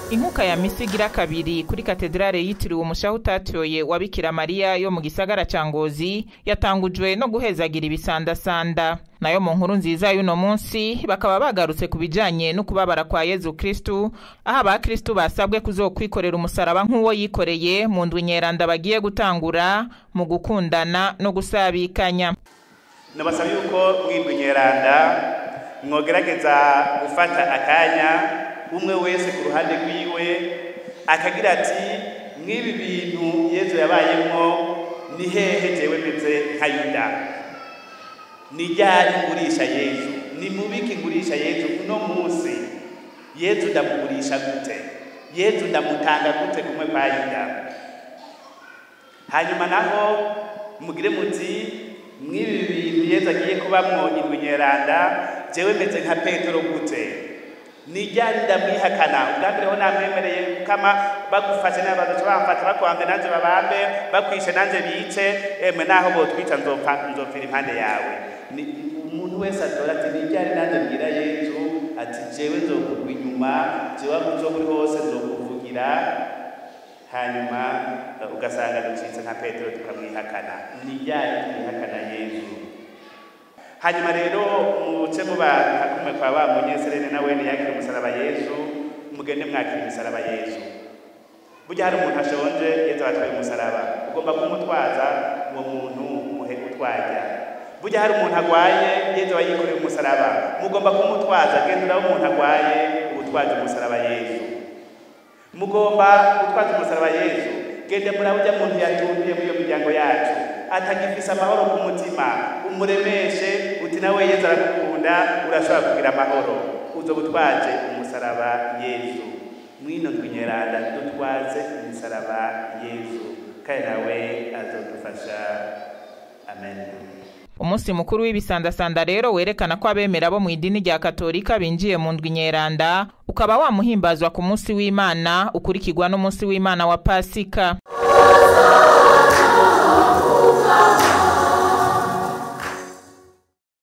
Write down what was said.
Inkuka ya misi igira kabiri kuri katedrale yitiriwe umushaha utatoye wa Bikira Mariya yo mu gisagara ca Ngozi yatangujwe no guhezagira ibisandasanda. Nayo mu nkuru nziza y'uno munsi bakaba bagarutse ku bijanye no kubabara kwa Yezu Kristu, aho abakristu basabwe kuzokwikorera umusaraba nk'uwo yikoreye mu ndwi nyeranda bagiye gutangura mu gukundana no gusabikanya. Nabasaba yuko mw'indwi nyeranda mwogerageza gufata akanya umwe wese ku ruhande rwiwe akagira ati mw'ibi bintu Yezu yabayemwo ni hehe jewe meze nka Yuda, ni ryari ngurisha Yezu, ni mubiki ngurisha Yezu uno munsi, Yezu ndamugurisha gute, Yezu ndamutanga gute kumwe kwa Yuda. Hanyuma naho mugire muti mw'ibi bintu Yezu agiye kubamwo indwi nyeranda jewe meze nka Petero gute, ni ryari ndamwihakana, ubwa mbere ho namwemereye kama bagufashe n'abazoca bamfata bakwambe nanje babambe bakwishe nanje bice, emwe naho botwica nzopfa nzopfira impande yawe. Ni umuntu wese atora ati ni ryari nanje mbwira Yezu ati jewe nzokugwa inyuma, jewe aho uzoba uri hose nzokuvugira. Hanyuma ugasanga ducitse nka Petero tukamwihakana. Ni ryari twihakana Yezu? Hanyuma rero muce muba nka kumwe kwa wa munyeserene nawe ntiyakira umusaraba Yezu, mugende mwakira imisaraba Yezu. Burya hari umuntu ashonje, Yezu abatwaye umusaraba, ugomba kumutwaza uwo muntu muhe utwajya. Burya hari umuntu agwaye, Yezu aba yikoreye umusaraba, mugomba kumutwaza, genda urabe umuntu agwaye ubutwaje umusaraba Yezu. Mugomba gutwaza umusaraba Yezu, genda murabe urya muntu yatumbiye muri iyo miryango yacu atagifise amahoro ku mutima, umuremeshe uti nawe Yezu aragukunda, urashobora kugira amahoro, uzobutwaje umusaraba Yezu. Mwino ndwi nyeranda dutwaze umusaraba Yezu, kandi nawe azodufasha. Amen. Umunsi mukuru w'ibisandasanda rero werekana ko abemera bo mu idini rya Katolika binjiye mu ndwi nyeranda, ukaba wamuhimbazwa ku munsi w'Imana ukurikirwa n'umunsi w'Imana wa Pasika.